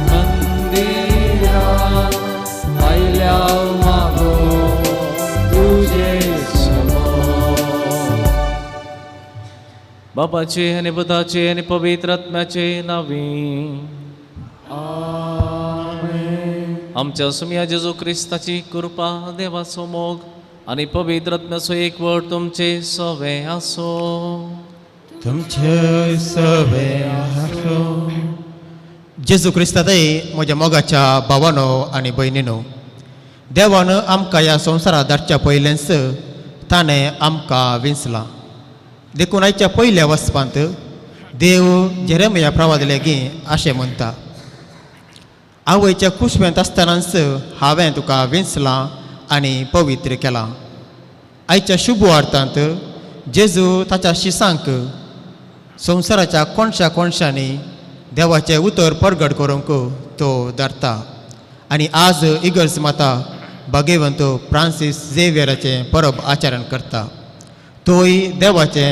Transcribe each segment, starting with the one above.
मंदिरा आयल्या मागो तुजे समोर. बापाचे आनी पुताचे आनी पवित्र आत्म्याचे नांवी. आमच्या सुमया जेजू क्रिस्ताची कृपा, देवाचो मोग आनी पवित्र आत्म्याचो एकवट तुमचे सवे आसो. तुमचे सवे आसो. जेजू क्रिस्तातय म्हज्या मोगाच्या भावानो आनी भयणीनो, देवान आमकां ह्या संवसारांत धाडच्या पयलेंच ताणें आमकां विंचलां. देखून आयच्या पयल्या वचपांत देव जेरेमया प्रवाद लागीं अशें म्हणटा, आवयच्या कुशवेंत आसतनाच हांवें तुका विंचलां आनी पवित्र केलां. आयच्या शुभ वार्तांत जेजू ताच्या शिसांक संवसाराच्या कोणशा कोणशांनी देवाचें उतर परगट करूंक तो धरता. आनी आज इगर्ज माता भाग्यवंत फ्रांसीस झेवियराचें परब आचरण करता. तोय देवाचें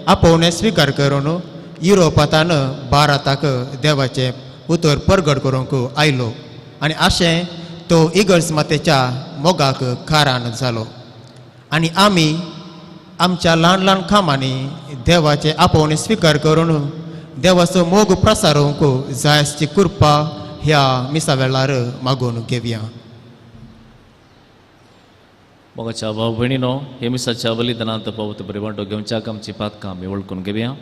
आपोवणें स्विकार करून युरोपांतान भारताक देवाचें उतर परगट करूंक आयलो आनी अशें तो इगर्ज मातेच्या मोगाक कारण जालो. आनी आमी आमच्या ल्हान ल्हान कामांनी देवाचें आपोवणें स्विकार करून देवाचो मोग प्रसारोवंक जाय आसची कृपा ह्या मिसा वेळार मागून घेवया. मोगाच्या भाव भयणीनो, हे मिसाच्या बलिदानांत पावत बरे वांटो घेवच्याक आमची पातकां आमी वळखून घेवया.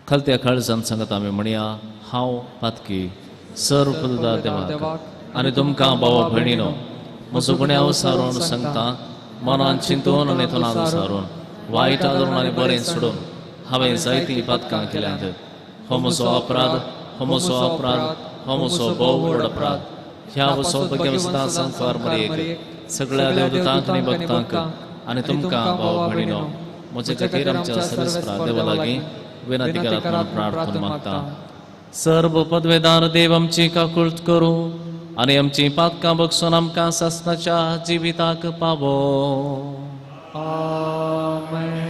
खालत्या काळजान सांगत आमी म्हणया, हांव पातकी सर्व देवाक आनी तुमकां भावा भयणीनो म्हजो गुन्यांव सारून सांगता, मनान चिंतून आनी तोंडान सारून वायट आदरून आनी बरें सोडून हांवें जायतीं पातकां केल्यांत. हो म्हजो अपराध, हो म्हजो अपराध, हो म्हजो भोव व्हड अपराध. ह्या वसो संवसार मरयेक सगळ्या देवदूतांक आनी भक्तांक आनी तुमकां भावा भयणीनो म्हजे खातीर आमच्या सर्वेस्परा देवा लागीं विनंती करात म्हणून प्रार्थना मागता. सर्व पदवेदार देव आमची काकुळट करूं आनी आमची पातकां बक्षून आमकां सासणाच्या जिविताक पावो. आमेन.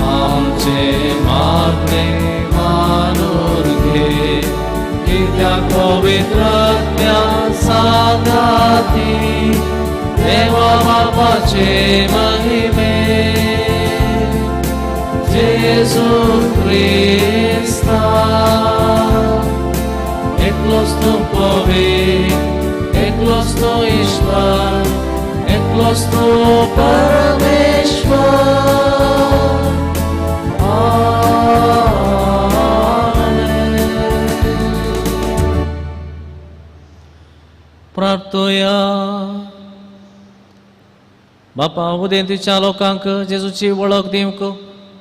आमचे मागणे मानून. पवित्र आत्म्या सांगाती देवा बापाचे महिमे जेजू क्रिस्ता एकलोच तूं पवित्र एकलोच तूं ईश्वर एकलोच तूं परमेश्वर. आमेन. प्रार्थोया. बापा उदेंतीच्या लोकांक जेजूची वळख दिवंक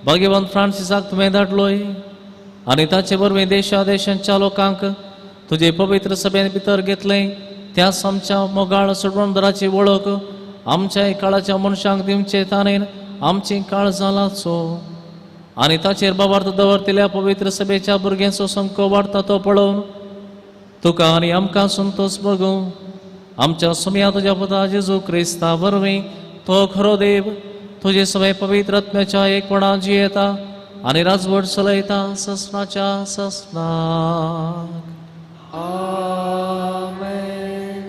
भाग्यवंत फ्रांसिसाक तुवें धाडलोय आनी ताचे वरवीं देशा देशांच्या लोकांक तुजे पवित्र सभेन भितर घेतलें त्याच आमच्या मोगाळ सोडवणदाराची वळख आमच्या काळाच्या मनशांक दिवचे ताणें आमची काळजां लाचो आनी ताचेर बाबार्थ दवरतल्या पवित्र सभेच्या भुरग्यांचो संको वाडटा तो पळोवन तुका आनी आमकां संतोश बगूं. आमच्या सुम्या तुज्या पुता जेजू क्रिस्ता वरवीं तो खरो देव तुजे सगळे पवित्र आत्म्याच्या एकपणा जियेता आनी राजवट चलयता ससनाच्या ससनाक. आमेन.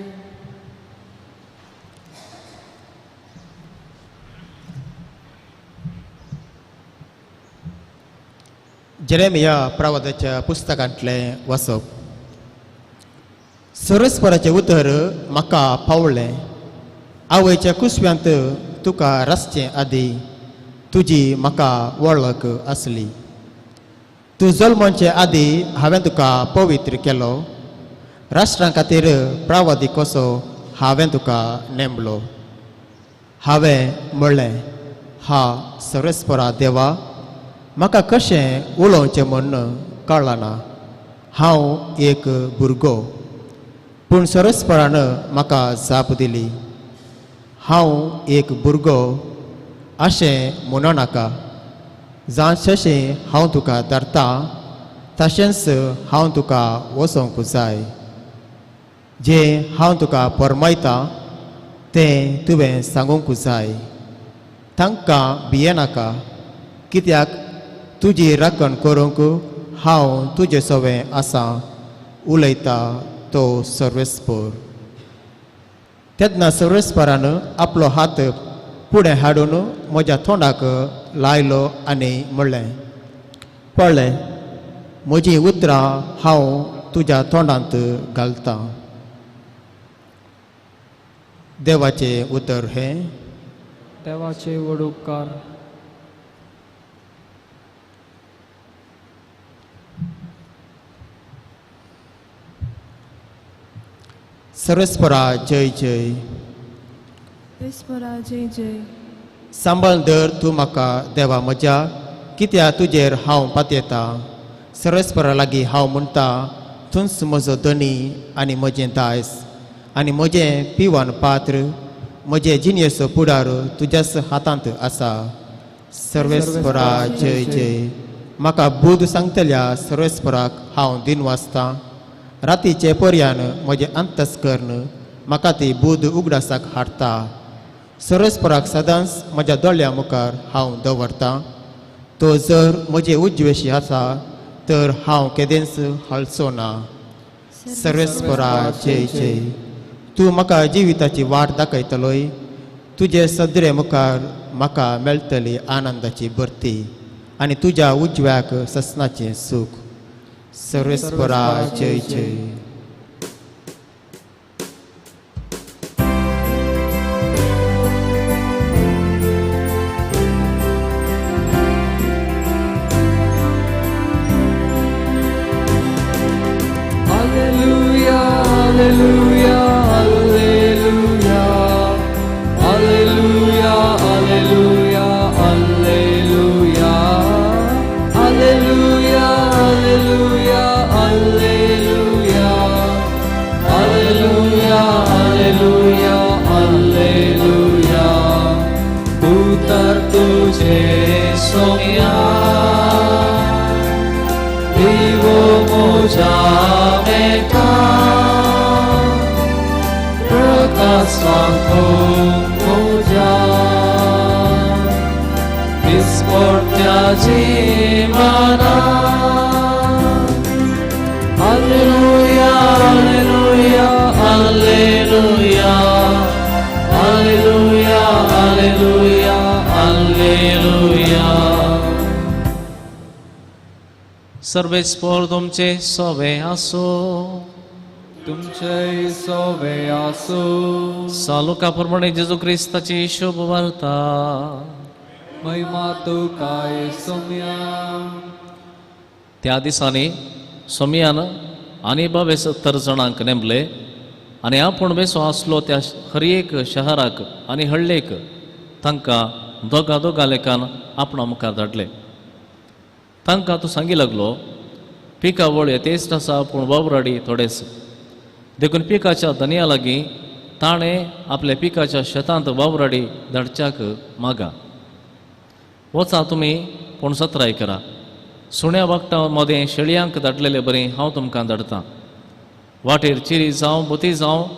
जेरेमिया प्रवादाच्या पुस्तकांतलें वाचप. सरस्पराचें उतर म्हाका पावलें. आवयच्या कुसव्यांत तुका रसचें आदी तुजी म्हाका वळख आसली. तूं जल्माचे आदी हांवें तुका पवित्र केलो. राष्ट्रां खातीर प्रावादी कसो हांवें तुका नेमलो. हांवें म्हणलें, हा सरस्परा देवा, म्हाका कशें उलोवचें म्हूण कळना, हांव एक भुरगो. पूण सरस्परान म्हाका जाप दिली, हांव एक भुरगो अशें म्हणो नाका. जाशें हांव तुका धरता तशेंच हांव तुका वचोंक जाय. जें हांव तुका फरमायता तें तुवें सांगूंक जाय. तांकां भियेनाका, कित्याक तुजी राखण करूंक हांव तुजे सवें आसा, उलयता तो सर्वेस्पर. तेन्ना सर्वेस्परान आपलो हात फुडें हाडून म्हज्या तोंडाक लायलो आनी म्हणलें, पळय म्हजीं उतरां हांव तुज्या तोंडांत घालतां. देवाचें उतर हें. देवाचे व्हड उपकार. सर्वेस्परा जय जय. सर्वेस्परा जय जय. सांबाळ धर तूं म्हाका देवा म्हज्या, कित्याक तुजेर हांव पातयेता. सर्वेस्परा लागीं हांव म्हणटा, तूंच म्हजो धनी आनी म्हजें दायज आनी म्हजें पिवन पात्र, म्हजें जिणेचो पुडार तुज्याच हातांत आसा. सर्वेस्परा जय जय. म्हाका बूद सांगतल्या सर्वेस्पराक हांव दिनवासतां. रातीचे पर्यान म्हजें अंतस्कर्ण म्हाका ती बूद उगडासाक हाडटा. सर्वेस्पराक सदांच म्हज्या दोळ्या मुखार हांव दवरतां. तो जर म्हजे उजवेशी आसा तर हांव केदेंच हालचो ना. सर्वेस्परा जय जय. तूं म्हाका जिविताची वाट दाखयतलोय. तुजे सदरे मुखार म्हाका मेळटली आनंदाची भरती आनी तुज्या उजव्याक ससनाचें सूख. सर्वेस्परा जय जय. Alleluia, alleluia, alleluia, alleluia, alleluia, alleluia, alleluia, alleluia, alleluia, alleluia, alleluia, alleluia. उतर तुझे सोनिया दिवो मोजा मेटा प्रकाश मोजा विस्फोट्याची माना. Alleluia, सर्वेस्पोर तुमचे सोवे आसो. तुमचे सोवे आसो. सालुका प्रमाणे जेजू क्रिस्ताची शुभ वार्ता. महिमा तुका सोम्या. त्या दिसांनी सोम्यान आनी 72 जाणांक नेमले आनी आपूण बेसो आसलो त्या हर एक शहराक आनी हळ्ळेक तांकां दोगा दोगा लेखान आपणा मुखार धाडले. तांकां तूं सांगी लागलो, पिकावळ येतेच आसा पूण वावराडी थोडेच, देखून पिकाच्या धनया लागीं ताणें आपल्या पिकाच्या शेतांत वावराडी धाडच्याक मागा. वचा तुमी पूण सत्राय करा, सुण्या वागटां मदें शेळयांक धाडलेले बरी हांव तुमकां धाडटां. वाटेर चिरी जावं बोती जावं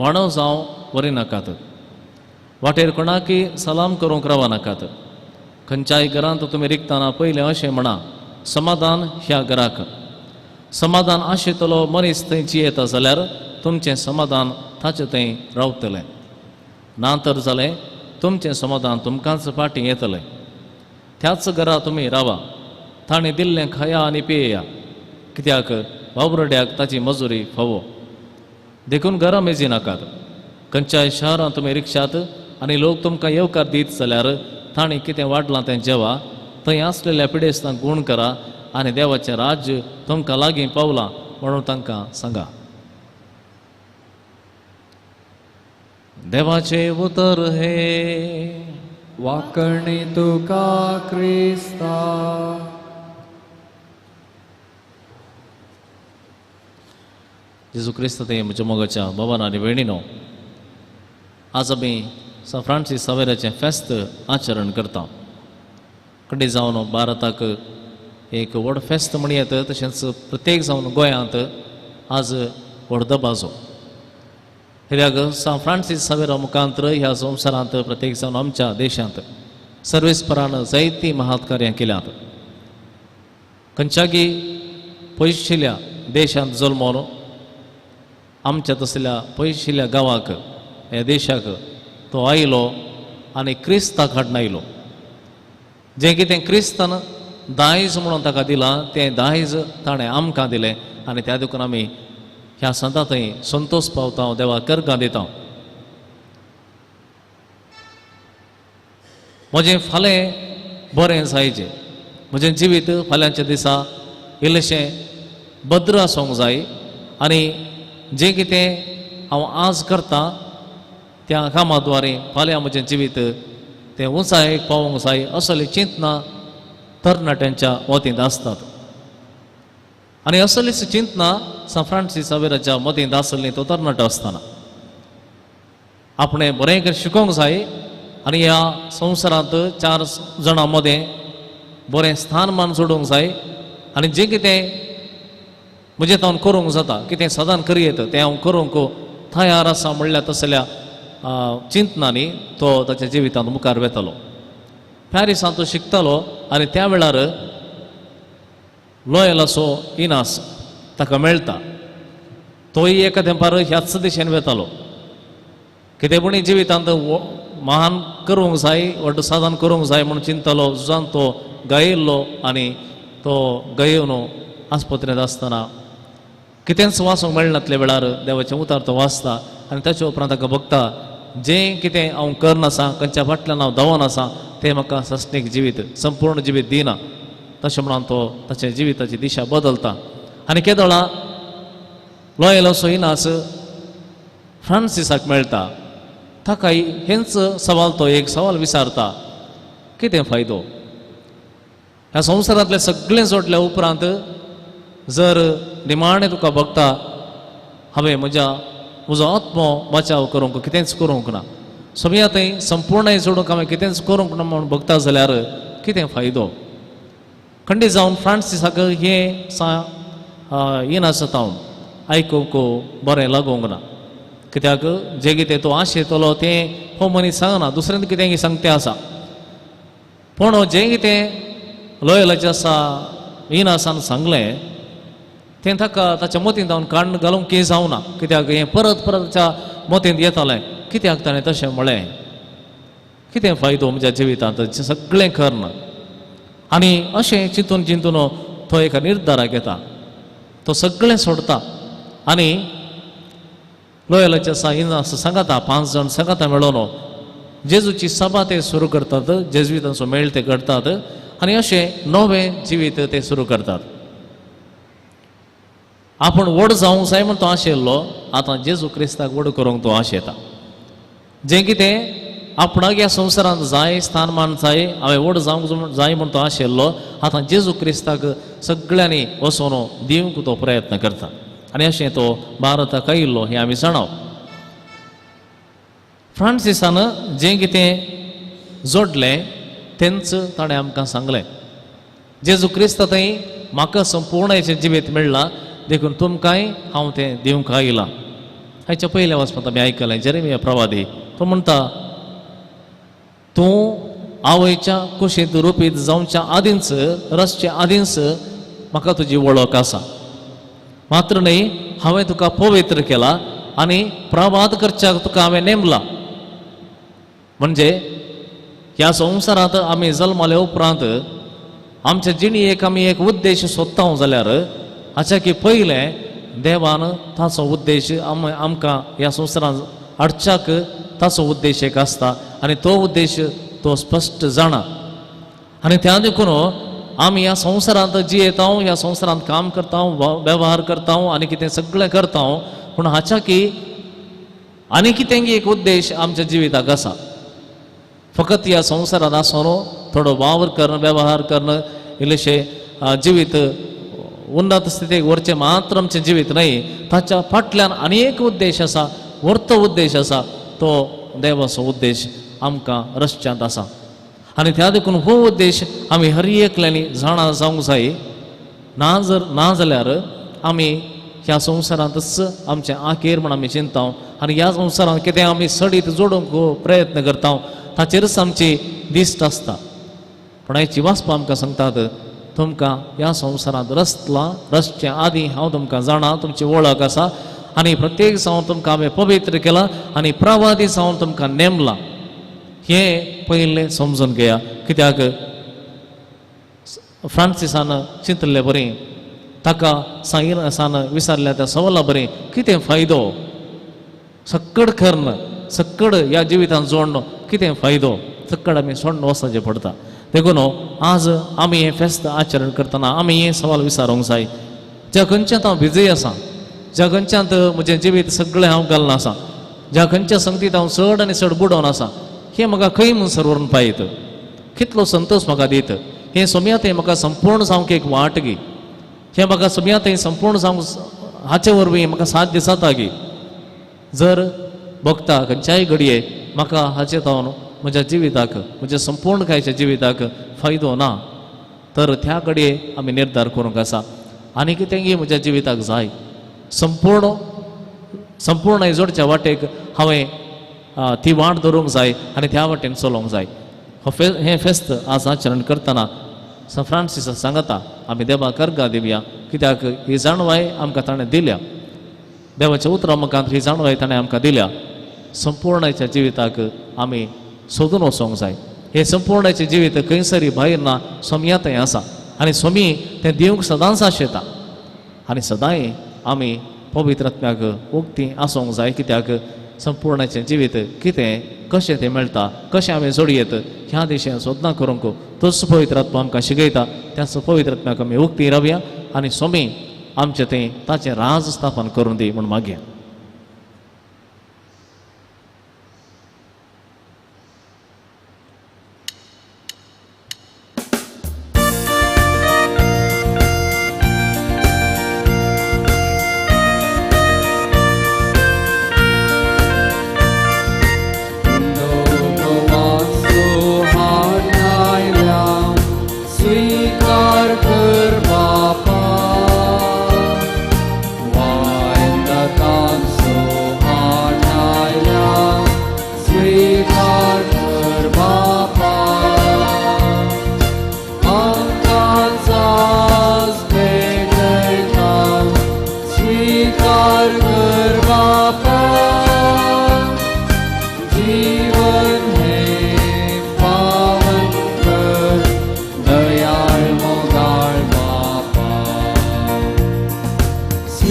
वाणो जावं वरी नाकात. वाटेर कोणाकय सलाम करूंक रावा नाकात. खंयच्याय घरांत तुमी रिगतना पयलें अशें म्हणा, समाधान ह्या घराक. समाधान आशितलो मनीस थंय जियेता जाल्यार तुमचें समाधान ताचे थंय रावतलें, ना तर जालें तुमचें समाधान तुमकांच फाटीं येतलें. त्याच घरा तुमी रावा, ताणें दिल्लें खाया आनी पियेया, कित्याक वावरड्याक ताची मजुरी फावो. देखून घरां मेजी नाकात. खंयच्याय शहरांत तुमी रिक्षात आनी लोक तुमकां येवकार दीत जाल्यार ताणें कितें वाडलां तें जेवा, थंय आसलेल्या पिडेस्तांक गूण करा आनी देवाचें राज्य तुमकां लागीं पावलां म्हणून तांकां सांगा. देवाचें उतर हे. वाकणी तुका क्रिस्ता. जेजू क्रिस्त ते म्हज्या मोगाच्या बाबान आनी भयणीनो, आज आमी सान फ्रांसीस सावेराचें फेस्त आचरण करता. खंडी जावन भारताक एक व्हड फेस्त म्हण येता, तशेंच प्रत्येक जावन गोंयांत आज व्हड दबाजो. कित्याक सान फ्रांसीस सावेरा मुखांतर ह्या संवसारांत प्रत्येक जावन आमच्या देशांत सर्वेस्परान जायतीं महत्कार्यां केल्यांत. खंयच्यागी पयशिल्ल्या देशांत जल्मोन आमच्या तसल्या पयशिल्ल्या गांवाक ह्या देशाक तो आयलो आनी क्रिस्ताक हाडून आयलो. जें कितें क्रिस्तान दायज म्हणून ताका दिलां तें दायज ताणें आमकां दिलें आनी त्या देखून आमी ह्या संता थंय संतोश पावता, देवा करगां दिता. म्हजें फालें बरें जायचें, म्हजें जिवीत फाल्यांच्या दिसा इल्लेशें भद्र आसूंक जाय आनी जें कितें हांव आज करतां त्या कामा द्वारे फाल्यां म्हजें जिवीत तें उंचायेक पावोवंक जाय असली चिंतना तरणाट्यांच्या मतींत आसतात. आनी असलीच चिंतना सान फ्रांसीस सावेराच्या मतींत आसली तो तरणाटो आसतना आपणें बरें करून शिकोवंक जाय आनी ह्या संवसारांत चार जाणां मदें बरें स्थानमान जोडूंक जाय आनी जें कितें म्हजें हांव करूंक जाता, कितें सदान करयेत तें हांव करूंक तयार आसा म्हणल्यार तसल्या चिंतनांनी तो ताच्या जिवितांत मुखार वेतालो. पॅरिसांत तो शिकतालो आनी त्या वेळार लोयलाचो इनास ताका मेळटा. तोय एका तेंपार ह्याच दिशेन वेतालो. कितें पूण जिवितांत महान करूंक जाय, व्हड साधन करूंक जाय म्हूण चिंततालो. झुजान तो गायिल्लो आनी तो गायोवन आस्पत्रेंत आसतना कितेंच वाचूंक मेळनातल्या वेळार देवाचें उतार तो वाचता आनी ताच्या उपरांत ताका बघता जें कितें हांव करनासा, खंयच्या फाटल्यान हांव धांवन आसा तें म्हाका सस्नीक जिवीत, संपूर्ण जिवीत दिना. तशें म्हणून तो ताच्या जिविताची दिशा बदलता. आनी केदोळा लोयलाचो इनास फ्रांसिसाक मेळटा. ताकाय हेंच सवाल तो एक सवाल विचारता, कितें फायदो ह्या संवसारांतलें सगळें जोडल्या उपरांत जर निमाणें तुका बघता हांवें म्हजो आत्मो बचाव करूंक कितेंच करूंक ना, समया थंय संपूर्ण जोडूंक हांवें कितेंच करूंक ना म्हूण बघता जाल्यार कितें फायदो. खंडीत जावन फ्रांसिसाक हें सा इनास हांव आयकूंक बरें लागूंक ना, कित्याक जें कितें तो आशेतलो तें हो मनीस सांगना, दुसऱ्यान कितें सांगतें आसा. पूण जें कितें लोयलाचें आसा इनासान सांगलें तें ताका ताच्या मतींत हांव काण घालूंक की जावना, कित्याक हें परत परत ताच्या मतींत येतालें, कित्याक ताणें तशें म्हळें, कितें फायदो म्हज्या जिवितांत सगळें कर्ण. आनी अशें चिंतून चिंतून तो एका निर्धाराक येता, तो सगळें सोडता आनी लोयलाच्या इनास सांगाता 5 जाण सांगाता मेळोन जेजूची सभा ते सुरू करतात, जेजुईतांचो मेळ ते करतात आनी अशें नवें जिवीत ते सुरू करतात. आपूण व्हड जावंक जाय म्हूण तो आशिल्लो, आतां जेजू क्रिस्ताक व्हड करूंक तो आशेता. जें कितें आपणाक ह्या संवसारांत जाय, स्थानमान जाय, हांवें व्हड जावंक जाय म्हूण तो आशिल्लो, आतां जेजू क्रिस्ताक सगळ्यांनी वचून दिवंक तो प्रयत्न करता आनी अशें तो भारताक आयिल्लो हें आमी जाणाव. फ्रांसिसान जें कितें जोडलें तेंच ताणें आमकां सांगलें. जेजू क्रिस्ता थंय म्हाका संपूर्णाचें जिवीत मेळ्ळां देखून तुमकांय हांव तें दिवंक आयलां. हाच्या पयल्या वाचपांत आमी आयकलें जेरेमिया प्रवादी तो म्हणटा, तूं आवयच्या कुशींत रुपीत जावच्या आदींच, रसच्या आदींच म्हाका तुजी वळख आसा. मात्र न्हय हांवें तुका पवित्र केला आनी प्रवाद करच्याक तुका हांवें नेमला. म्हणजे ह्या संवसारांत आमी जल्माले उपरांत आमच्या जिणेक आमी एक उद्देश सोदता जाल्यार हाच्या की पयलें देवान ताचो उद्देश आमकां ह्या संवसारांत हाडच्याक ताचो उद्देश एक आसता आनी तो उद्देश तो स्पश्ट जाणा. आनी त्या देखून आमी ह्या संवसारांत जियेता, ह्या संवसारांत काम करता, वेव्हार करता आनी कितें सगळें करता, पूण हाच्या की आनी कितें एक उद्देश आमच्या जिविताक आसा. फकत ह्या संवसारांत आसून थोडो वावर करणं, वेव्हार करणं, इल्लेशें जिवीत उन्नत स्थितीक व्हरचें मात्र आमचें जिवीत न्हय, ताच्या फाटल्यान आनी एक उद्देश आसा, व्हरतो उद्देश आसा, तो देवाचो उद्देश आमकां रस्त्यांत आसा. आनी त्या देखून हो उद्देश आमी हर एकल्यांनी जाणा जावंक जाय. ना जर ना जाल्यार आमी ह्या संवसारांतच आमचें आखेर म्हण आमी चिंतता आनी ह्या संवसारांत कितें आमी सडीत जोडूंक प्रयत्न करता ताचेरच आमची दिश्ट आसता. पूण आयची वाचपा आमकां सांगतात, तुमकां ह्या संवसारांत रसला, रसचे आदीं हांव तुमकां जाणा, तुमची वळख आसा आनी प्रत्येक जावन तुमकां हांवें पवित्र केलां आनी प्रवादी जावन तुमकां नेमलां. हें पयलें समजून घेया. कित्याक फ्रांसिसान चिंतले बरी, ताका साईनासान विचारल्या त्या सवाला बरी कितें फायदो सक्कड कर्ण, सक्कड ह्या जिवितांत जोडणो कितें फायदो, सक्कड आमी सोडणो वचपाचें पडटा. देखून आज आमी हें फेस्त आचरण करतना आमी हें सवाल विचारूंक जाय, ज्या खंयच्यांत हांव बिजी आसा, ज्या खंयच्यांत म्हजें जिवीत सगळें हांव घालून आसा, ज्या खंयच्या संगतीत हांव चड आनी चड बुडोवन आसा, हें म्हाका खंय म्हणसर व्हरून पायत, कितलो संतोश म्हाका दीत, हें सोम्या थंय म्हाका संपूर्ण जावंक एक वाट गी, हें म्हाका सोम्या थंय संपूर्ण जावंक हाचे वरवीं म्हाका साध्य जाता गी. जर भोगता खंयच्याय घडये म्हाका हाचे जावन म्हज्या जिविताक, म्हज्या संपूर्णकायच्या जिविताक फायदो ना, तर त्या घडये आमी निर्धार करूंक आसा आनी कितें म्हज्या जिविताक जाय. संपूर्ण संपूर्ण जोडच्या वाटेक हांवें ती वाट धरूंक जाय आनी त्या वाटेन चलोवंक जाय. हो हें फेस्त आज आचरण करतना स फ्रांसिस सांगता आमी देवाक अर्गां दिवया, कित्याक ही जाणवाय आमकां ताणें दिल्या, देवाच्या उतरां मुखांत ही जाणवाय ताणें आमकां दिल्या. संपूर्णाच्या जिविताक आमी सोदून वचोंक जाय. हें संपूर्णाचें जिवीत खंयसरी भायर ना, सोमया थंय आसा आनी सोमी तें दिवंक सदांच आशेता आनी सदांय आमी पवित्र आत्म्याक उक्ती आसूंक जाय. कित्याक संपूर्णाचें जिवीत कितें कशें तें मेळटा, कशें आमी जोडयेत ह्या दिशेन सोदना करूंक तोच पवित्र आत्मा आमकां शिकयता. त्याच पवित्र आत्म्याक आमी उक्ती रावया आनी सोमी आमचें तें ताचें राज स्थापन करून दी म्हूण मागया. स्वीकार कर बापा, वायंदा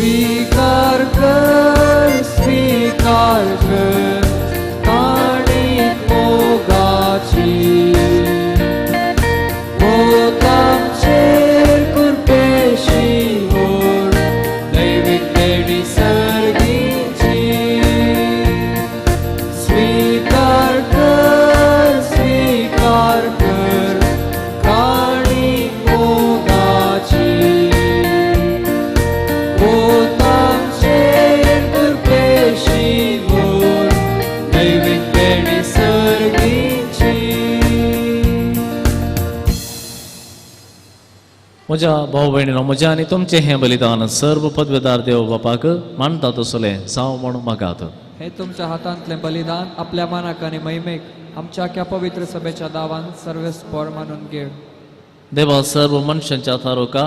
स्वीकार कर, स्वीकार कर काणीक मोगाची. आमचेर कृपेशी ओड दैवीक देणी सर्गीची. स्वीकार कर, स्वीकार कर काणीक मोगाची. आमचेर कृपेशी ओड दैवीक देणी सर्गीची. म्हज्या भाव भयणीनो, म्हज्या आनी तुमचें हें बलिदान सर्व पदवेदार देव बापाक मानता तसलें जावं म्हूण मागात. हे तुमच्या हातांतलें बलिदान आपल्या मानाक आनी महिमेक आमच्या ह्या पवित्र सभेच्या दावान सर्वेस्पोर मानून घे. देवा, सर्व मनशांच्या थारोका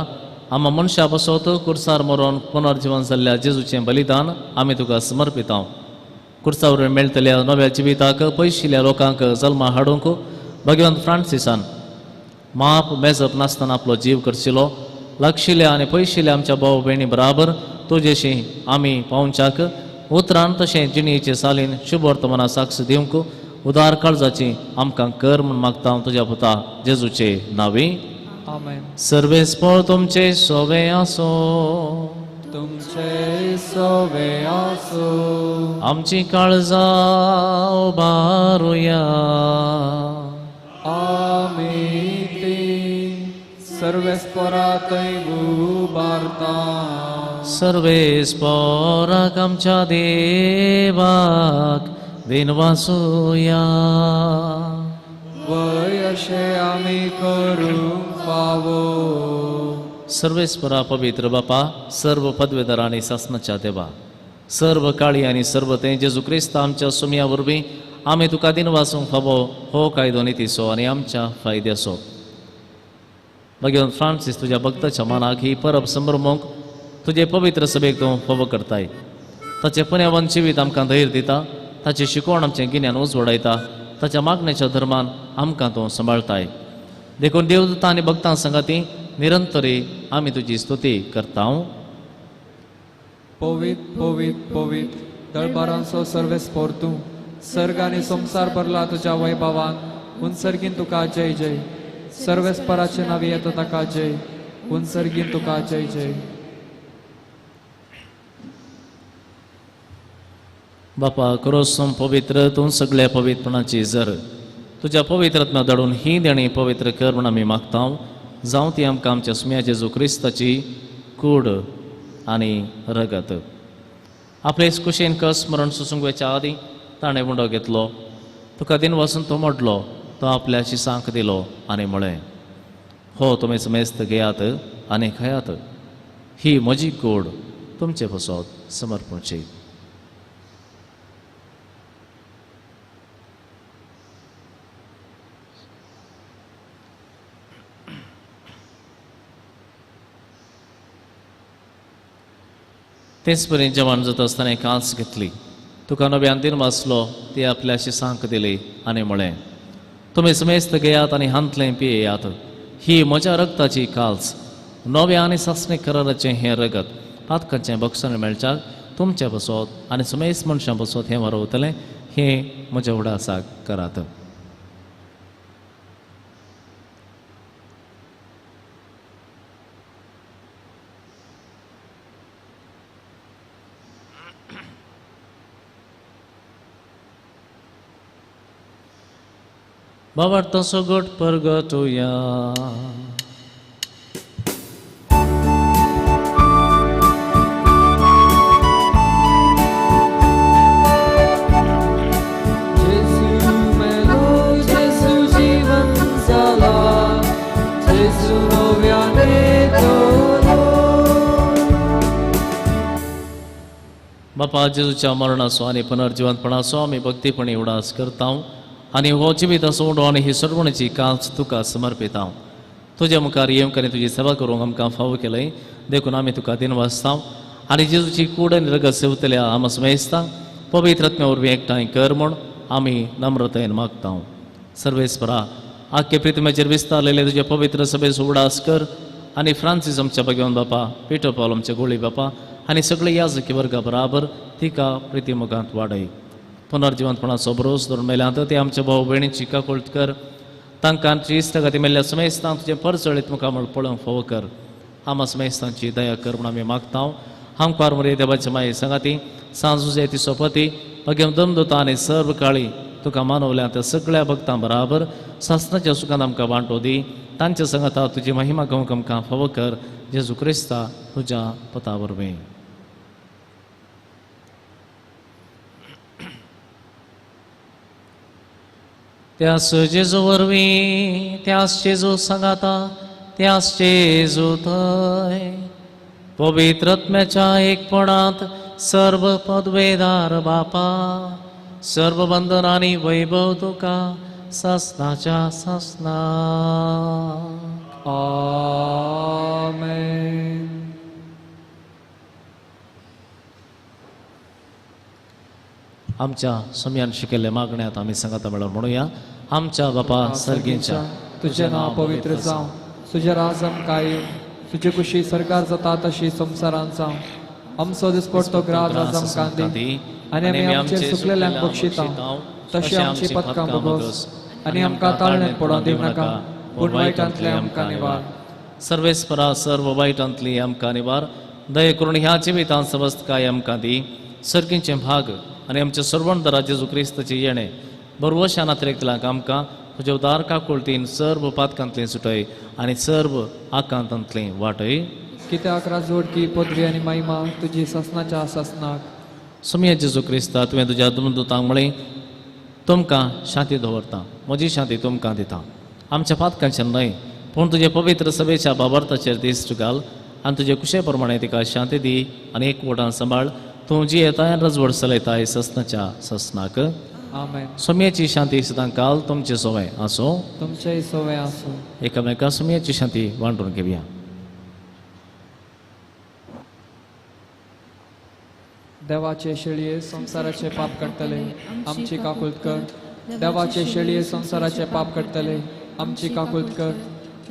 आमा मनशा पासत कुर्सार मरोन पुनर्जीवन जाल्ल्या जेजूचें बलिदान आमी तुका समर्पितांव. कुर्सा वरवीं मेळटल्या नव्या जिविताक पयशिल्ल्या लोकांक जल्मा हाडूंक भगवंत फ्रांसिसान माप मेजप नासतना आपलो जीव करशिलो. लागशिल्ल्या आनी पयशिल्ल्या आमच्या भाव भयणी बराबर तुजेशी आमी पावच्याक उतरान तशें जिणेचे सालीन शुभ वर्तमाना साक्ष दिवंक उदार काळजाची आमकां कर म्हूण मागता तुज्या पुता जेजूचे नांवी. आमेन. सर्वेस्पोर तुमचे सोवे आसो. तुमचे सोवे आसो. आमची काळजां उबारुया. आमी ती सर्वेस्पोरातय उबारता. सर्वेस्पोराक आमच्या देवाक दिनवासुया. वय अशें आमी करूंक फावो. सर्वेस्परा पवित्र बापा, सर्व पदवेदार आनी सासनाच्या देवा, सर्व काळी आनी सर्व तें जेजू क्रिस्त आमच्या सुमया वरवीं आमी तुका दिनवासूंक फावो हो कायदो नितीचो आनी आमच्या फायद्याचो. भगवंत फ्रांसीस तुज्या भक्ताच्या मनाक ही परब संभ्रमूंक तुजे पवित्र सभेक तूं फावो करताय. ताचें पुण्यावन जिवीत आमकां धैर्य दिता, ताचें शिकवण आमचें गिन्यान उजवाडायता, ताच्या मागण्याच्या धर्मान आमकां तूं सांबाळटाय. देखून देवदूतां आनी भक्तां संगाती निरंतरी आमी तुजी स्तुती करता. पवित पवित पवित दळबारांचो सर्वेस्पोर तूं, सर्ग आनी संवसार भरला तुज्या वैभवान. उन्सर्गीन तुका जय जय. सर्वेस्पराचे नांवी येता ताका जय. उन्सर्गीन तुका जय जय. बापा क्रोसम पवित्र तूं सगळ्या पवित्रपणाची जर तुज्या पवित्रत्मा धाडून ही देणी पवित्र कर म्हूण आमी मागता. जावं ती आमकां आमच्या सुम्या जेजू क्रिस्ताची कूड आनी रगत. आपले कुशेन कस मरण सोसूंक वयच्या आदीं ताणें उंडो घेतलो, तुका दिन वसून तो मोडलो, तो आपल्या शिसांक दिलो आनी म्हळें, हो तुमी समेस्त घेयात आनी खायात, ही म्हजी कूड तुमचे पसत समर्पणची. तेच परी जेवण जाता आसतना कांच घेतली, तुका नव्यान दिन वाचलो, ती आपल्या शिसांक दिली आनी म्हळें, तुमी समेस्त घेयात आनी हांतलें पियेयात, ही म्हज्या रगताची काल्स, नव्या आनी सासणीक कराराचें हें रगत पातकाचें बक्षण मेळच्याक तुमच्या पसत आनी समेस्त मनशां पसत हें वरवतलें, हें म्हज्या उडासाक करात. बाबा सगट परगटुया. जेजू मेलो, जेजू जीवन जाला, जेजू नव्याने तोलो. बापा जेजूच्या मरणाचो आनी पुनर्जिवंतपणाचो आमी भक्तीपणी उडास करता आनी हो जिविताचो उंडो आनी ही सरवणेची कांच तुका समर्पिता. तुज्या मुखार येवंक आनी तुजी सेवा करूंक आमकां फावो केलंय, देखून आमी तुका दिनवासता आनी जेजूची कूड आनी रगत सेवतल्या आमा समेस्ता पवित्र आत्म्या वरवीं एकठांय कर म्हूण आमी नम्रतायेन मागता. सर्वेस्परा आख्खे प्रितमेचेर विस्तारलेले तुजे पवित्र सभेचो उडास कर आनी फ्रांसीस आमच्या भगवान बापा, पिटर पावल आमच्या गोळी बापा आनी सगळे याजकी वर्गा बराबर तिका प्रितीमुखांत वाडय. पुनर्जिवंतपणाचो भरोस धरून मेल्यांत ते आमच्या भाव भयणीची काकुळट कर. तांकां आमची इश्टागती मेल्ल्या समेस्तांक तुजें परजळीत मुखामळ पळोवंक फावो कर. आमा समेस्तांची दया कर म्हूण आमी मागता. आमकार मरे देवाचे माये सांगाती सांजुजे ती सोपती भगेम दमदुता आनी सर्व काळी तुका मानवल्या त्या सगळ्या भक्तां बराबर सासनाच्या सुखान आमकां वांटो दी. तांच्या सांगाता तुजी महिमा गावंक आमकां फावो कर. जेजू क्रिस्ता तुज्या पता वरवीं. त्यास जेजू वरवीं, त्यास जेजू सांगाता, त्यास जेजू थंय पवित्र आत्म्याच्या एकपणांत सर्व पदवेदार बापा, सर्व बंधन आनी वैभव तुका सासनाच्या सासना. आमेन. आमच्या सम्यान शिकयल्ल्या मागण्यात आमी सांगाता मेळोवन म्हणुया. आमच्या बापा सर्गींच्या, तुजें नांव पवित्र जावं, तुजें राज आमकां येवं, तुजे कुशी सरकार जाता तशी संवसारांत जावं. आमचो दिसपडतो ग्रास आज आमकां दी आनी आमी आमचे सुकलेल्यांक बक्षिता तशें आमची पदकां भोगोस आनी आमकां ताळण्यात पडोवंक दिवं नाका, पूण वायटांतलें आमकां निवार. सर्वेस्परा सर्व वायटांतली आमकां निवार. दये करून ह्या जिवितांत समस्तकाय आमकां दी. सर्गींचें भाग आनी आमच्या सर्वंदरा जेजू क्रिस्ताचें येणें बरवशा नात्रेकलांक आमकां तुज्या उदार काकुळतीन सर्व पातकांतलें सुटय आनी सर्व आकांतांतलें वाटय. कित्याक राजवटकी पदवी आनी महिमा तुजी सासनाच्या सासनाक. सोमया जेजू क्रिस्ता, तुवें तुज्या दुतांक म्हळें, तुमकां शांती दवरता, म्हजी शांती तुमकां दिता. आमच्या पातकांचेर न्हय पूण तुजे पवित्र सभेच्या बाबार्थाचेर दिश्ट घाल आनी तुजे कुशे प्रमाणे तिका शांती दी आनी एकवटान सांबाळ. तूं जी येताय रजवड चलयताय ससनाच्या ससनाक. आमेन. सोम्याची शांती सदां काल तुमचे सोवे आसूं. तुमचेय सोवे आसूं. एकामेका सोम्याची शांती वांटून घेवया. देवाचे शेळये संवसाराचे पाप काडटले आमची काकुळट कर. देवाचे शेळये संवसाराचे पाप काडटले आमची काकुळट कर.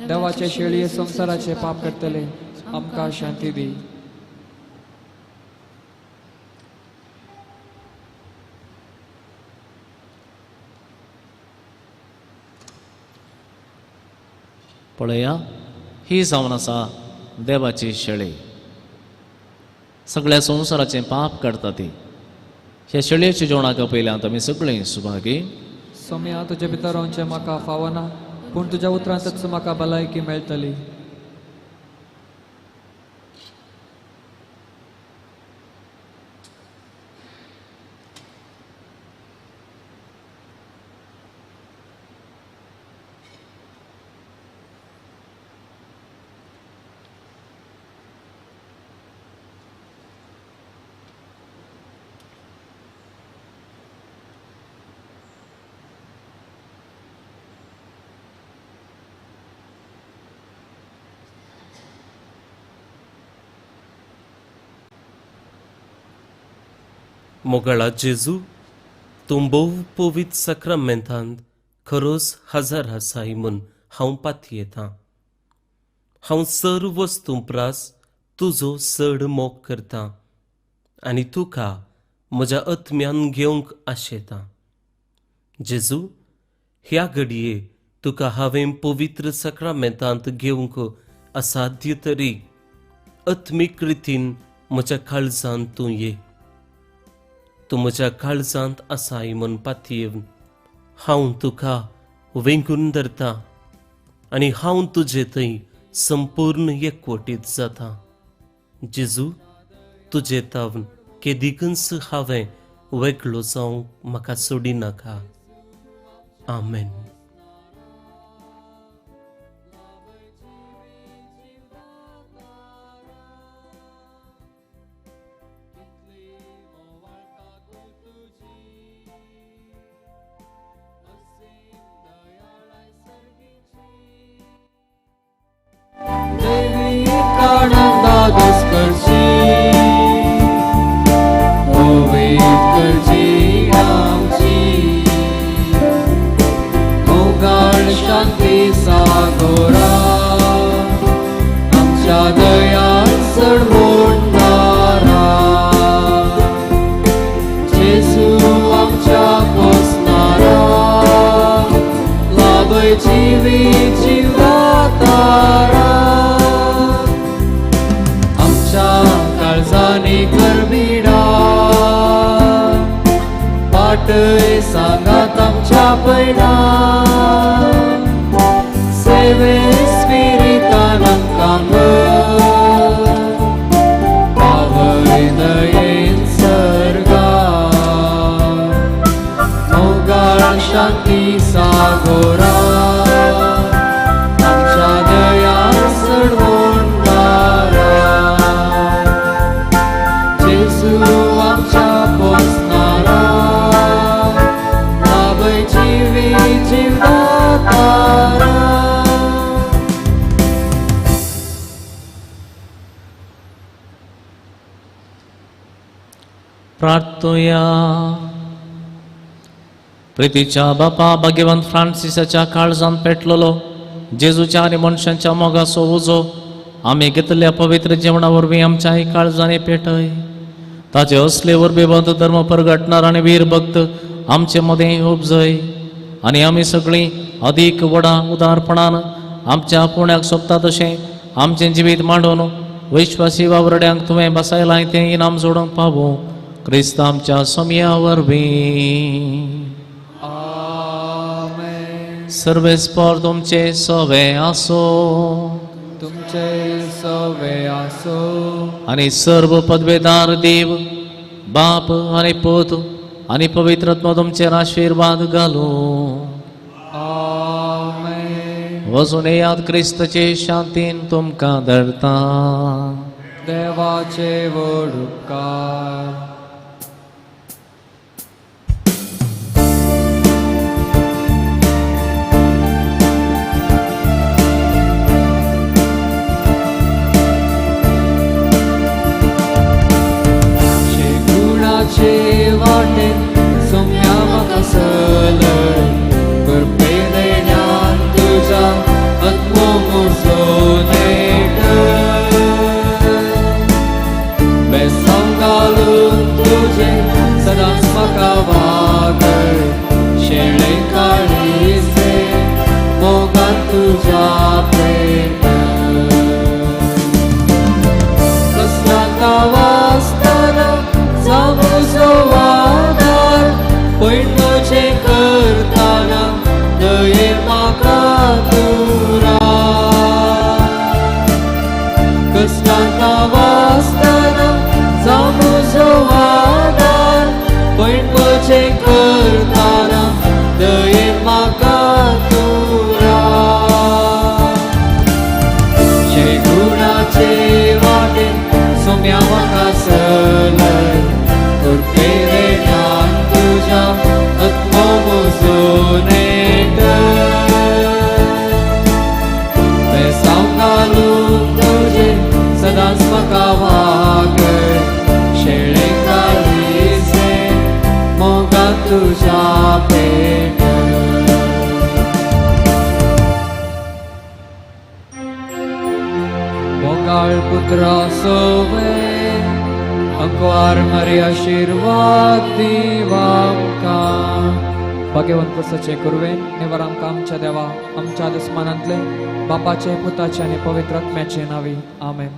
देवाचे शेळये संवसाराचे पाप काडटले आमकां शांती दी. पळया, ही जावन आसा देवाची शेळी, सगळ्या संवसाराचें पाप काडटा ती. ह्या शेळयेच्या जेवणाक पयल्यात आमी सगळीं सुभागी. सोम्या, तुजे भितर रावचें म्हाका फावना, पूण तुज्या उतरांतच म्हाका भलायकी मेळटली. मोगाळा जेजू, तूं भोव पवित्र साक्रामेंतांत खरोच हजार आसाय म्हूण हांव पातयेतां. हांव सर्व वस्तूं प्रास तुजो चड मोग करतां आनी तुका म्हज्या आत्म्यान घेवंक आशेतां. जेजू, ह्या घडये तुका हांवें पवित्र साक्रामेंतांत घेवंक असाध्य तरी आत्मीक रितीन म्हज्या काळजांत तूं ये. तूं म्हज्या काळजांत आसाय म्हूण पातयेवन हांव तुका वेंगून धरता आनी हांव तुजे थंय संपूर्ण एकवटीत जाता. जेजू, तुजे तावन केदिकूच हांवें वेगळो जावंक म्हाका सोडिनाका. आमेन. काळजांनी करबिडा पाटय सांगात आमच्या पयला सेवे स्पिरितान आमकां पावय दयेन सर्गा मोगाळ शांती सागोरा आमच्या दया सडवणदारा जेजू आमच्या पोसणारा बाबय जिवी जिवदातारा. प्रार्थुया. प्रितीच्या बापा भाग्यवंत फ्रांसिसाच्या काळजान पेटलेलो जेजूच्या आनी मनशांच्या मोगाचो उजो आमी घेतल्या पवित्र जेवणा वरवीं आमच्याय काळजांनी पेटय. ताचे असले वरवीं बंद धर्म परगटणार आनी वीर भक्त आमचे मदें उपजय आनी आमी सगळीं अदीक व्हडा उदारपणान आमच्या पुण्याक सोबता तशें आमचें जिवीत मांडून विश्वासी वावरड्यांक तुवें बसायलां तें इनाम जोडूंक पावूं क्रिस्त आमच्या सोमया वरवीं. आमेन. सर्वेस्पर तुमचे सवे आसो तुमचे सवे आसो आनी सर्व पदवेदार देव बाप आनी पूत आनी पवित्र आत्मो तुमचेर आशिर्वाद घालूं. आमेन. वचून येयात क्रिस्तचे शांतीन तुमकां धरता. देवाचे व्हड उपकार. शेगुणाचे वाटेन सोम्या म्हाका सलय कृपे देण्यान तुज्या आत्मो म्हजो नेट बेसांव घालून तुजें सदांच म्हाका वागय शेळे काळीचे मोगान तुज्या पेट कसला वासतना जावं आदार पयण म्हजें करतना दये म्हाका तुरा कसला वासतना जावं आदार पयण म्हजें करतना दये म्हाका तुरा शेगुणाचे वाटेन सोम्या म्हाका सलय कृपे देण्यान तुज्या आत्मो म्हजो नेट बेसांव घालून तुजें सदांच म्हाका वागय शेळे काळीचे मोगान तुज्या पेट. मोगाळ पुत्रा सोवे अंकवार मरी आशिर्वाद दिवामकां. भाग्यवंत सचे कुरवेन निवर आमकां आमच्या देवा आमच्या दुस्मानांतले बापाचे पुताचे आनी पवित्र आत्म्याचे नांवी. आमेन.